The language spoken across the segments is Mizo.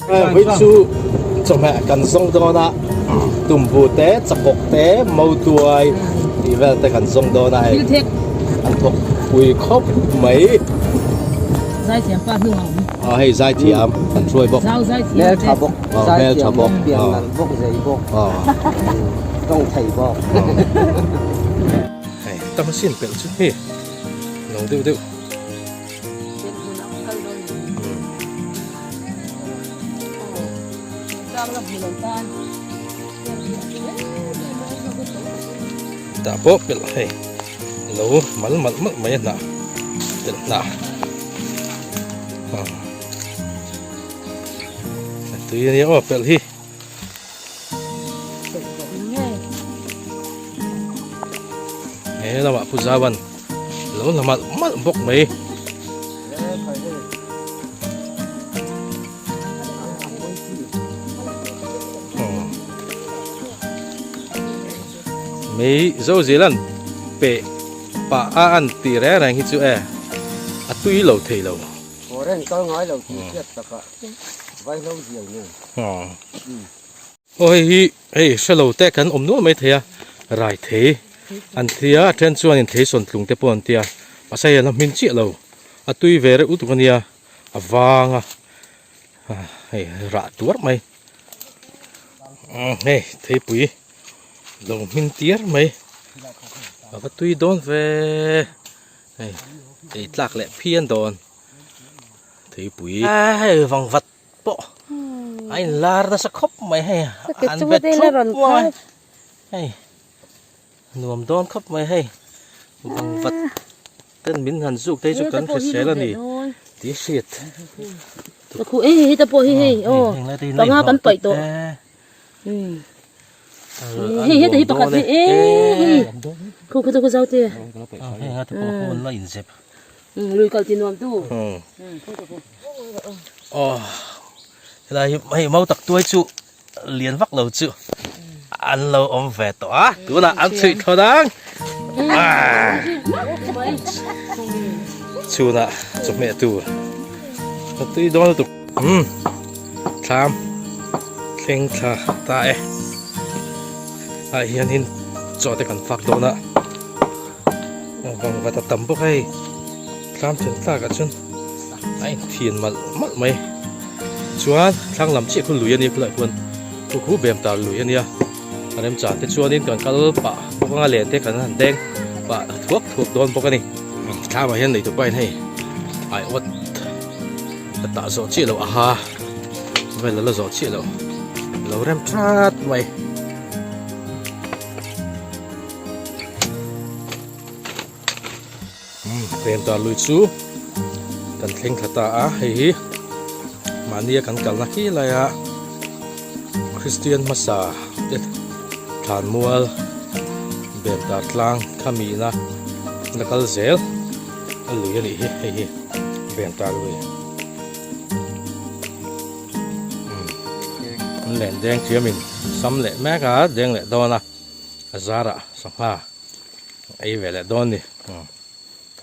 Hei chu chawhmeh kan zawng dawn a, tumbu te, chakawk te, mautuai tih vel te kan zawng dawn a hei. An thawk pui khawp mai. Zaithiam pa hnungah awm. Aw hei zaithiam kan hruai bawk. Zau zaithiam te. Hmeltha bawk, zaithiam bawk, pian nalh bawk, zei bawk, tawng thei bawk. Hei tam asin pelh chu hei lo deuh deuh. Tah pawh pelh hei lo mal malh malh mai a hnah pelh hnah a tui ania aw pelh hi. He lamah Pu Zauan lo la malh malh bawk mai. Mei zo zel an peh pah a an tih reng reng hi chu e a tui lo thei lo. Foreign kal ngai lo tih hriat takah vaihlo zial nen. Aw hei hi hei hrelo te kan awm nual mai thei a rai thei an tia a then chuanin thei sawn tlung te pawh an tia mahse hei an la hmin chiah lo a tui ve reuh lutuk ania a vang a hei rah tuar mai hei theipui lo hmin tiar mai a va tui dawn ve hei ei tlak leh phian dawn theipui hei vangvat pawh a inlar nasa khawp mai hei an bet thup mai hei nuam dawn khawp mai hei vangvat ten min han zuk te hi chu kan hrisel a ni tih hriat hei hei te pawh hi hei aw panga kan paih tawh hei heta hi pakhat hi e hei khu khu te khu zau te hei nga te pawh khu an la inzep lui kal ti nuam tu aw helai hi hei mau tak tuai chu lian vak lo chu an lo awm ve tawh a tunah an chhuih thlawh dang chhunah chawhmeh tur a tui dawn lutuk umm thlam thleng thla ta e ah hianin chaw te kan fak dawn a vangvat a tam bawk a hei thlam then tlak ah chuan a inthian malh malh mai chuan thlang lam chiah khu lui a nia khulaiah khuan khu khu bem tar lui a nia a remchang te chuanin kan kal pah bawk anga len te kan han deng pah thuak thuak dawn bawk a ni thlamah hian nei tupa in hei aiawt a tah zawh chiah loh aha vel a la zawh chiah loh lo rem that mai. Pen ta lui chu kan thleng thla ta a hei hi mahnia kan kalna khi laia Kristian hmasa te thlanmual ben tar tlang khamihna la kal zel a lui a nih hi hei hi ben tar lui an len deng thiamin sam leh mek a deng leh dawn a a zarah sangha ei ve leh dawn ni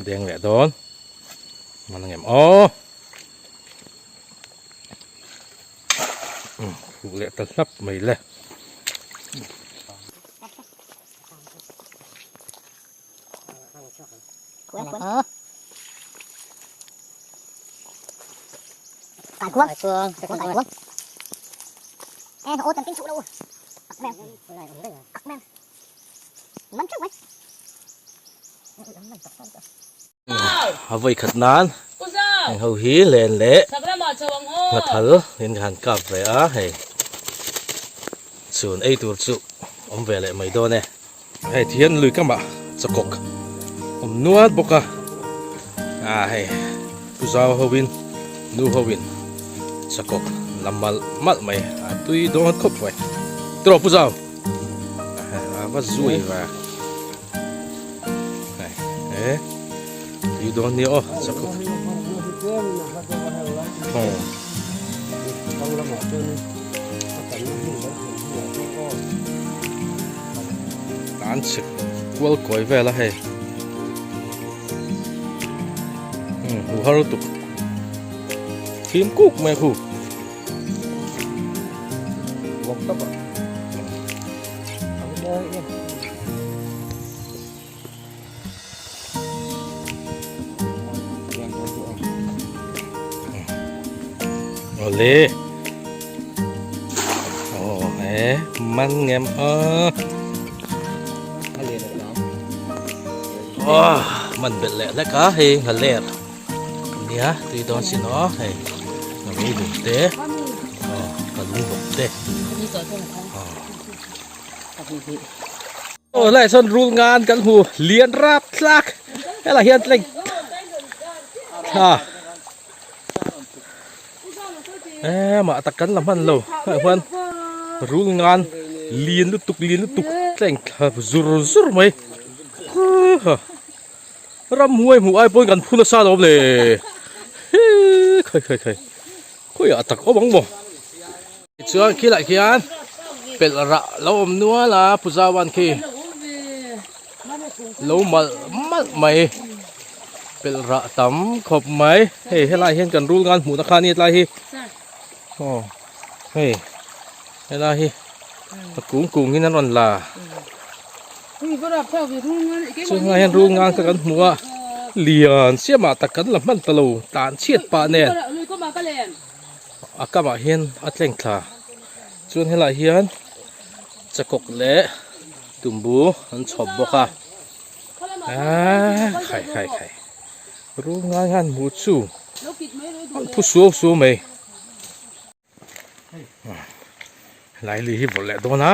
deng leh dawn man ang em aw fuh leh ta hlap mai le. A vawi khat nan heng ho hi len leh nghathal in han kap ve a hei chhun ei tur chu awm ve leh mai dawn e hei thian lui kamah chakawk awm nual bawk a ah hei pu zau ho in nu ho in chakawk la malh malh mai a tui dawn khawp mai tiraw pu zau. A va zui ve e tui dawn nia aw chakawk tan chhek kual kawi vel a hei hu har lutuk fim kuk mai khu. Ruam tawp a. A va mawi em. Awle. Aw e man ngem a. Aw man belh leh hlek a hei nghaler nia tui dawn sin aw hei ngei dum te aw ka lung bawk te. Aw helaiah sawn rul ngan kan hmu lian rap tlak helaiah hian tleng thla emah tak kan la hman lo helaiah hian rul ngan lian lutuk lian lutuk tleng thla zur zur mai ramhuai hmuh ai pawn kan phu nasa lo le hii khai khai khai khawiah tak awm ang maw. Chuan khilah khian pelh rah lo awm nual a Puzawan khi lo malh malh mai pelh rah tam khawp mai hei helai hian kan rul ngan hmuhna kha a ni tlai hi aw hei helai hi a kung kung in an rawn la chunglai hian rul ngan kha kan hmu a lian siamah tak kan la hman ta lo tan chhiat pah nen. A kamah hian a tleng thla chuan helaiah hian chakawk leh tumbu an chhawp bawk a aaa khai khai khai rul ngai ngan hmu chu an phu suau suau mai helai li hi vawrh leh dawn a.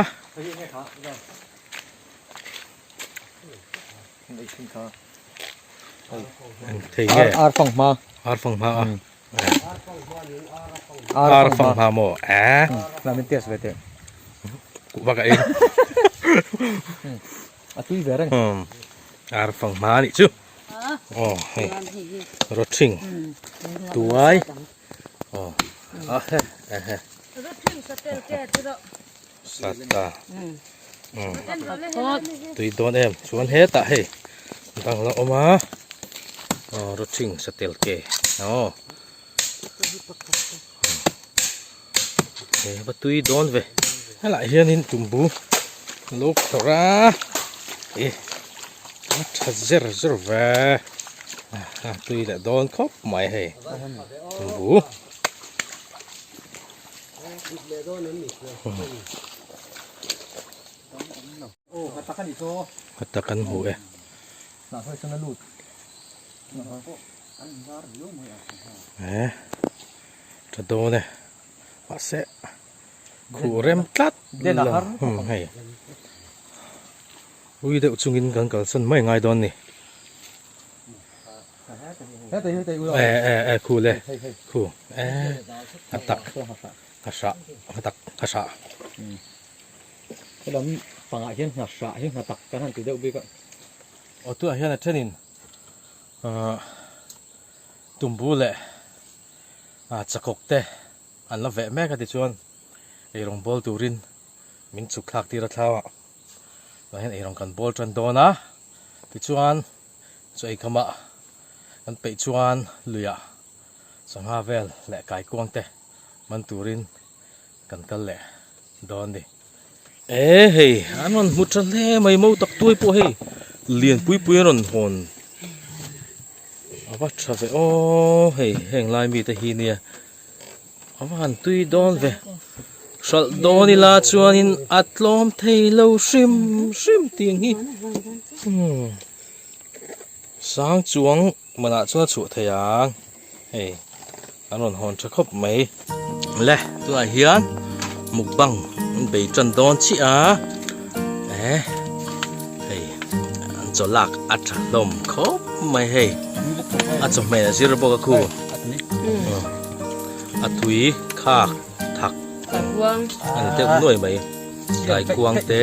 Thei nge ar fanghma ar fanghma a. Ar fang hma maw eh la min test ve teh kuhva ka ei a tui ve reng ar fang hma anih chu aw hei rawthing tuai aw a he e he sata tui dawn em chuan hetah hei dang la awm a aw rawthing satel ke aw he va tui dawn ve helaiah hianin tumbu a lo khawrh a e a tha zer zer ve a tui leh dawn khawp mai hei tumbu. Heta kan hmu e. Eh tha dawn e mahse khuh rem tlat lo hei ui deuh chungin kan kalsan mai ngai dawn a ni. Eh eh eh khu le khu eh a tak a hrah a tak a hrah helam pangah hian ngha hrah hi ngha tak kan han ti deuh bik a aw tunah hian a thenin ah tumbu leh ah chakawk te an la veh mek a tichuan eirawng bawl turin min chhuk thlak tir a thlau a tunah hian eirawng kan bawl tan dawn a tichuan Chu eikhama kan peih chuan luiah sangha vel leh kaikuang te man turin kan kal leh dawn ni. E hei an rawn hmu tha hle mai mo tak tuai pawh hei lian pui pui an rawn hawn a va tha ve aw hei heng lai mite hi nia a va han tui dawn ve hralh dawn ila chuanin a tlawm thei lo hrim hrim tih ang hi umm. Sang chuang manah chuan a chhuah thei ang hei an rawn hawn tha khawp mai le tunah hian mukbang an bei tan dawn chiah a eh hei an chaw lak a tha hlawm khawp mai hei a chawhmeh a zir bawk a khu a tui khak thak a ni deuh nuai mai. Kaikuang te,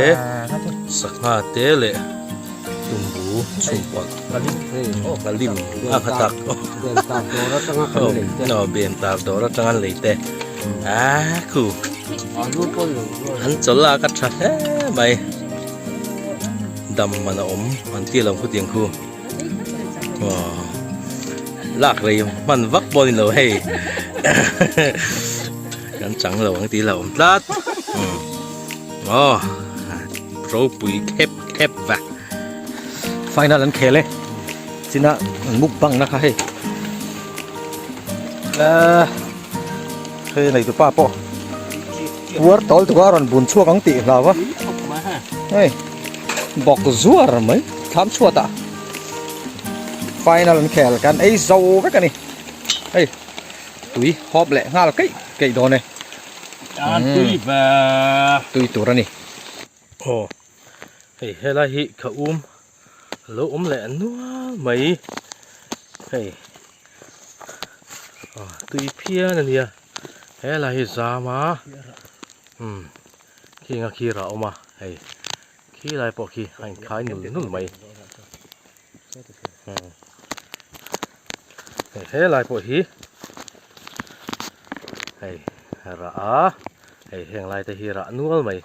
sangha te leh tumbu chhungpawlh nghalim a kha tak aw ben tar dawr atanga an lei te ah khu an chaw lak a tha hle mai dam man a awm an tih lo khutiang khu aw lak rei hman vak pawh a ni lo hei kan chang lo ang tih a hlauhawm tlat. Aw ropui khep khep va. Final an khel e. China an mukbang na kha hei. La hei nei tu pa pawh puar tawl tuk a rawn bun chhuak ang tih hlau a. Hei bawk zuar mai thlam chhuat ah final an khel kan ei zo vek a ni. Hei tui hawp leh nghal keih keih dawn e. An tui ve. Tui tur a ni. Aw hei helai hi ka um lo awm leh nual mai hei ah tui phian a nia helai hi zam a umm khing a khir a awm a hei khilai pawh khi a inkhai nul nul mai hei helai pawh hi hei rah a hei heng lai te hi rah nual mai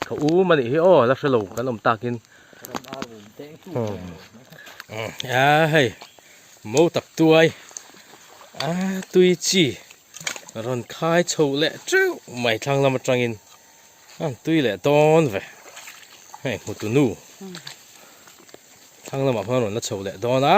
ka um a nih hi aw la hrelo kan awm takin a hei mo tak tuai a tui chi rawn khai chho leh teuh mai thlang lam atangin an tui leh dawn ve hei hmutu nu thlang lamah khan rawn la chho leh dawn a.